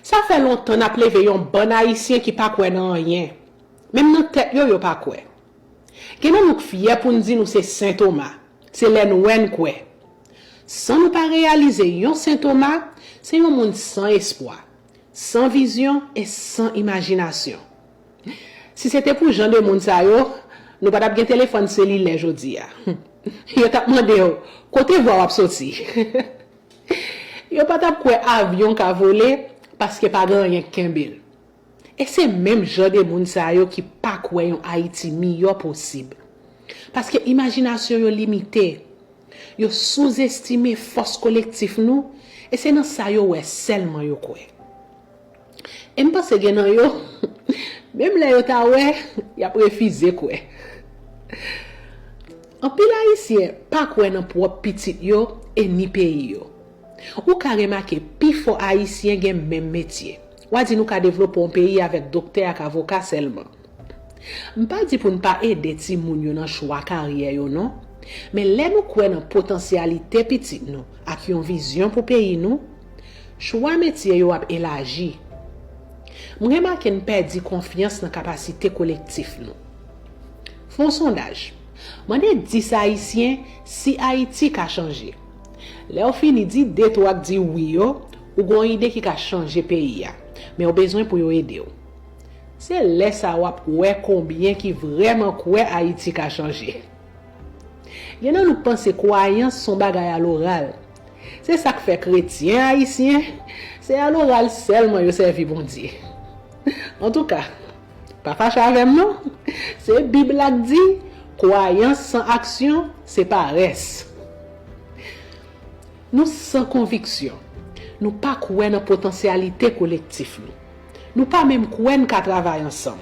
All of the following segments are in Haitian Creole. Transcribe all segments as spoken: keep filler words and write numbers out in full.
Sa fè lontan n ap leve yon bann Ayisyen ki pa kwè nan anyen. Menm nan tèt yo, yo pa kwè. Gen nan nou k fyè pou n di nou se Sen Toma. Se lè n wè n kwè. San nou pa reyalize yon Sen Toma, se yon moun san espwa, san vizyon e san imajinasyon. Si se te pou jan de moun sa yo, nou pa t ap gen telefòn selilè jodi a. Yo t ap mande w, kote vwa w ap soti? Yo pa t ap kwè avyon ka vole, paske pa gen anyen k kenbe l. E se menm jan de moun sa yo ki pa kwè yon Ayiti miyò posib. Paske imajinasyon yo limite, yo souzestime fòs kolektif nou, e se nan sa yo wè sèlman yo kwè. E m panse gen nan yo, menm lè yo ta wè, y ap refize kwè. Anpil Ayisyen pa kwè nan pwòp pitit yo e ni peyi yo. Ou ka remake pifò Ayisyen gen menm metye. W a di nou ka devlope yon peyi avèk doktè ak avoka sèlman. M pa di pou n pa ede timoun yo nan chwa karyè yo non, men lè nou kwè nan potansyalite pitit nou ak yon vizyon pou peyi nou, chwa metye yo ap elaji. M remake n pèdi konfyans nan kapasite kolektif nou. Fè yon sondaj. Mande dis Ayisyen si Ayiti ka chanje. Lè w fini di de twa k di wi yo, ou gen yon ide ki ka chanje peyi a, men w bezwen pou yo ede w. Se lè sa a w ap wè konbyen ki vrèman kwè Ayiti ka chanje. Gen nan nou k panse kwayans se yon bagay aloral. Se sa k fè kretyen ayisyen, se aloral sèlman yo sèvi Bondye. Antouka, pa fache avè m non. Se Bib la k di, kwayans san aksyon, se parès. Nou san konviksyon. Nou pa kwè nan potansyalite kolektif nou. Nou pa menm kwè n ka travay ansanm.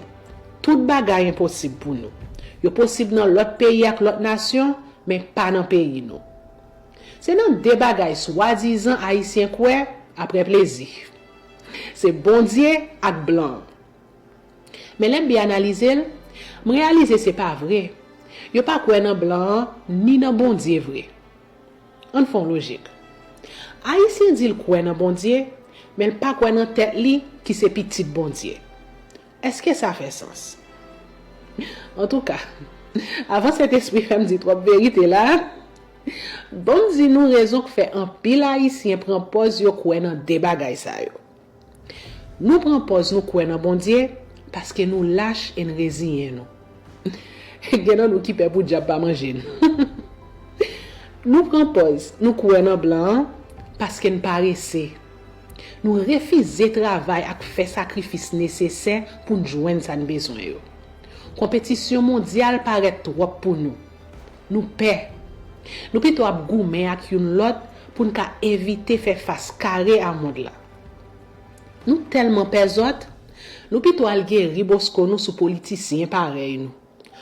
Tout bagay enposib pou nou. Yo posib nan lòt peyi ak lòt nasyon, men pa nan peyi nou. Se nan de bagay swadizan Ayisyen kwè, apre plezi. Se Bondye ak blan an. Men lè m byen analize l, m reyalize se pa vre. Yo pa kwè nan blan an, ni nan Bondye vre. Ann fè yon lojik. Ayisyen di l kwè nan Bondye, men l pa kwè nan tèt li ki se pitit Bondye. Èske sa fè sans? Antouka, avan Sentespri fè m di twòp verite la, ban m di nou rezon k fè anpil Ayisyen pran pòz yo kwè nan de bagay sa yo. Nou pran pòz nou kwè nan Bondye paske nou lach e n reziyen nou. Gen nan nou ki pè pou dyab pa manje n. Nou pran pòz nou kwè nan blan an paske n parese. Nou refize travay ak fè sakrifis nesesè pou n jwenn sa n bezwen yo. Konpetisyon mondyal parèt twòp pou nou. Nou pè. Nou pito ap goumen ak youn lòt pou n ka evite fè fas kare a mond la. Nou tèlman pè zòt, nou pito al geri bosko nou sou politisyen parèy nou,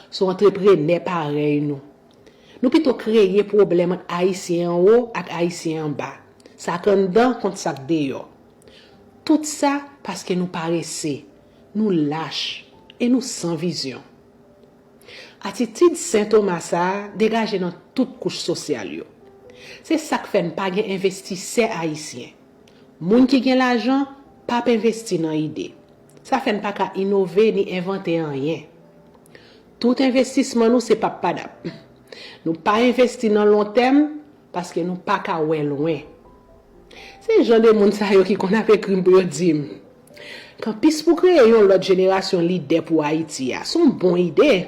sou antreprenè parèy nou. Nou pito kreye pwoblèm ant Ayisyen anwo ak Ayisyen anba, sa k anndan kont sa k deyò. Tout sa paske nou parese, nou lach e nou san vizyon. Atitid Sen Toma sa a degaje nan tout kouch sosyal yo. Se sa k fè n pa gen envestisè ayisyen. Moun ki gen lajan p ap envesti nan ide. Sa fè n pa ka inove ni envante anyen. Tout envestisman nou se p ap padap. Nou pa envesti nan lontèm paske nou pa ka wè lwen. Se jan de moun sa yo ki konn ap ekri m pou yo di m, kanpis pou kreye yon lòt jenerasyon lidè pou Ayiti a, se yon bon ide.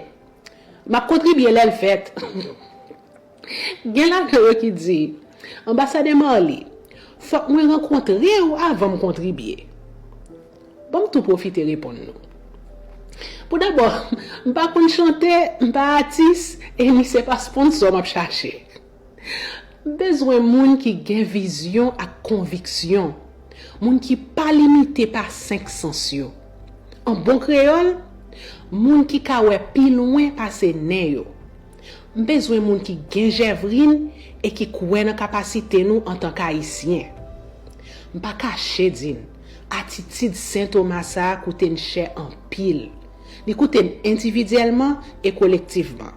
M ap kontribye lè l fèt. Gen ladan yo ki di, Anbasadè Marly, fòk mwen rankontre w avan m kontribye. Ban m tou pwofite reponn nou. Pou dabò, m pa konn chante, m pa atis, e ni se pa sponsò m ap chache. M bezwen moun ki gen vizyon ak konviksyon, moun ki pa limite pa senk sans yo. An bon kreyòl, moun ki ka wè pi lwen pase nen yo. M bezwen moun ki gen jèvrin e ki kwè nan kapasite nou antank Ayisyen. M pa kache di n, atitid Sen Toma sa a koute n chè anpil. Li koute n endividyèlman e kolektivman.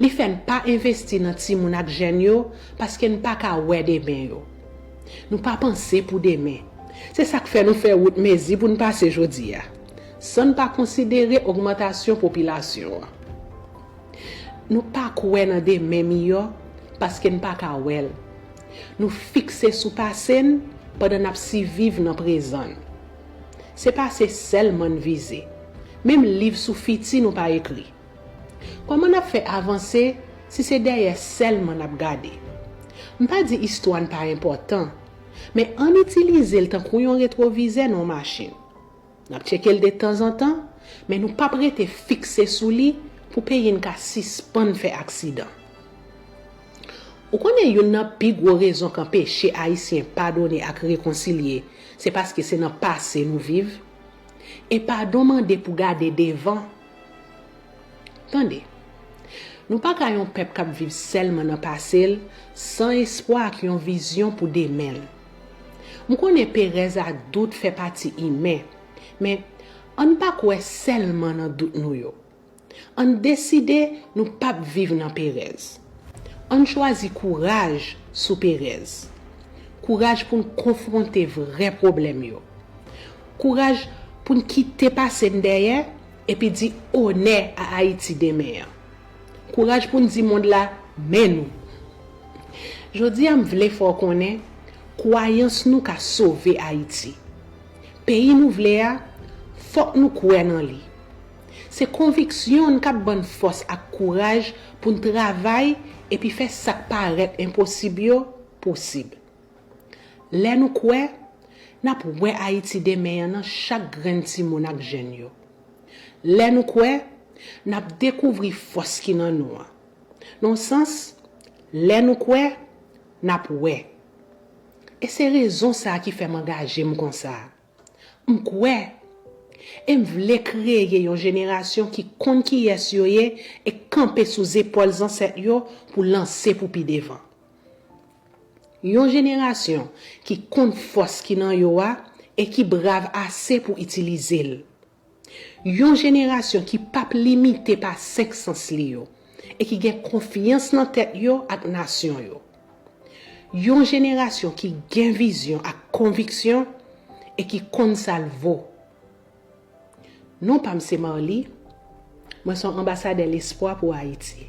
Li fè n pa envesti nan timoun ak jèn yo paske n pa ka wè demen yo. Nou pa panse pou demen. Se sa k fè nou fè wout mezi pou n pase jodi a, san n pa konsidere ogmantasyon popilasyon an. Nou pa kwè nan demen miyò paske n pa ka wè l. Nou fikse sou pase n pandan n ap siviv nan prezan n. Se pase sèlman n vize. Menm liv sou fiti nou pa ekri. Kòman n ap fè avanse si se dèyè sèlman n ap gade? M pa di istwa n pa enpòtan, men ann itilize l tankou yon retwovizè nan yon machin. N ap tcheke l detanzantan, men nou p ap rete fikse sou li pou peyi n ka sispann fè aksidan. Ou konnen youn nan pi gwo rezon k anpeche Ayisyen padone ak rekonsilye, se paske se nan pase nou viv? E padon mande pou gade devan. Tande, nou pa ka yon pèp k ap viv sèlman nan pase l, san espwa ak yon vizyon pou demen l. M konnen perèz ak dout fè pati imen, men ann pa kwè sèlman nan dout nou yo. Ann deside nou p ap viv nan perèz. Ann chwazi kouraj sou perèz. Kouraj pou n konfwonte vrè pwoblèm yo. Kouraj pou n kite pase n dèyè epi di onè a Ayiti demen an. Kouraj pou n di mond la, men nou. Jodi a, m vle fè w konnen, kwayans nou ka sove Ayiti. Peyi nou vle a, fòk nou kwè nan li. Se konviksyon n k ap ban n fòs ak kouraj pou n travay epi fè sa k parèt enposib yo posib. Lè nou kwè, n ap wè Ayiti demen an nan chak grenn timoun ak jèn yo. Lè nou kwè, n ap dekouvri fòs ki nan nou an. Nan yon sans, lè nou kwè, n ap wè. E se rezon sa a ki fè m angaje m konsa. M kwè. E m vle kreye yon jenerasyon ki konn kiyès yo ye e kanpe sou zepòl zansèt yo pou lanse pou pi devan. Yon jenerasyon ki konn fòs ki nan yo a e ki brav ase pou itilize l. Yon jenerasyon ki p ap limite pa senk sans li yo e ki gen konfyans nan tèt yo ak nasyon yo. Yon jenerasyon ki gen vizyon ak konviksyon e ki konn sa l vo. Non pa m se Marly, mwen se yon anbasadè lespwa pou Ayiti.